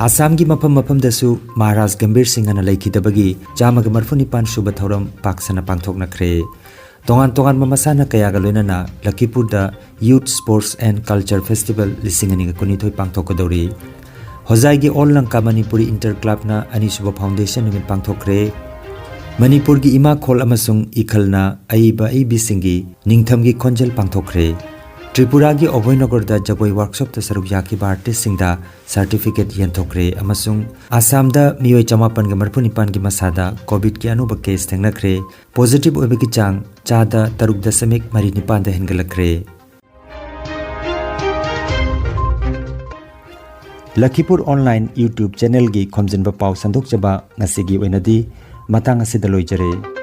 ꯑꯁꯥꯝꯒꯤ ꯃꯐꯝ ꯃꯐꯝꯗꯁꯨ ꯃꯍꯥꯔꯥꯖ ꯒꯝꯚꯤꯔ ꯁꯤꯡꯍꯅ ꯂꯩꯈꯤꯗꯕꯒꯤ ꯆꯥꯝꯃꯒ ꯃꯔꯤꯐꯨ ꯅꯤꯄꯥꯟ ꯁꯨꯕ ꯊꯧꯔꯝ ꯄꯥꯛ ꯁꯟꯅ ꯄꯥꯡꯊꯣꯛꯅꯈ꯭ꯔꯦ꯫ ꯇꯣꯉꯥꯟ ꯇꯣꯉꯥꯟꯕ ꯃꯁꯥꯟꯅ ꯀꯌꯥꯒ ꯂꯣꯏꯅꯅ ꯂꯈꯤꯄꯨꯔꯗ Youth Sports and Culture Festival ꯂꯤꯁꯤꯡ ꯑꯅꯤꯒ ꯀꯨꯟꯅꯤꯊꯣꯏ ꯄꯥꯡꯊꯣꯛꯀꯗꯧꯔꯤ꯫ ꯍꯣꯖꯥꯏꯒꯤ All Lanka Manipuri Inter Clubꯅ ꯑꯅꯤꯁꯨꯕ foundation ꯅꯨꯃꯤꯠ ꯄꯥꯡꯊꯣꯛꯈ꯭ꯔꯦ꯫ ꯃꯅꯤꯄꯨꯔꯒꯤ ꯏꯃꯥ ꯈꯣꯜ ꯑꯃꯁꯨꯡ ꯏꯈꯜꯅ ꯑꯏꯕ ꯑꯏꯕꯤꯁꯤꯡꯒꯤ ꯅꯤꯡꯊꯝꯒꯤ ꯈꯣꯟꯖꯦꯜ ꯄꯥꯡꯊꯣꯛꯈ꯭ꯔꯦ꯫ ꯇ꯭ꯔꯤꯄꯨꯔꯥꯒꯤ ꯑꯣꯚꯣꯏꯅꯒꯔꯗ ꯖꯒꯣꯏ workshopꯇ ꯁꯔꯨꯛ ꯌꯥꯈꯤꯕ artistꯁꯤꯡꯗ certificate ꯌꯦꯟꯊꯣꯛꯈ꯭ꯔꯦ ꯑꯃꯁꯨꯡ ꯑꯁꯥꯝꯗ ꯃꯤꯑꯣꯏ ꯆꯃꯥꯄꯟꯒ ꯃꯔꯤꯐꯨ ꯅꯤꯄꯥꯟꯒꯤ ꯃꯁꯥꯗ COVIDꯀꯤ ꯑꯅꯧꯕ case ꯊꯦꯡꯅꯈ꯭ꯔꯦ꯫ ꯄꯣꯖꯤꯇꯤꯚ ꯑꯣꯏꯕꯒꯤ ꯆꯥꯡ ꯆꯥꯗ ꯇꯔꯨꯛ ꯗꯁꯃꯤꯛ ꯃꯔꯤ ꯅꯤꯄꯥꯟꯗ ꯍꯦꯟꯒꯠꯂꯛꯈ꯭ꯔꯦ꯫ ꯂꯈꯤꯄꯨꯔ Online YouTube channelꯒꯤ ꯈꯣꯝꯖꯤꯟꯕ ꯄꯥꯎ ꯁꯟꯗꯣꯛꯆꯕ ꯉꯁꯤꯒꯤ ꯑꯣꯏꯅꯗꯤ ꯃꯇꯥꯡ ꯑꯁꯤꯗ ꯂꯣꯏꯖꯔꯦ꯫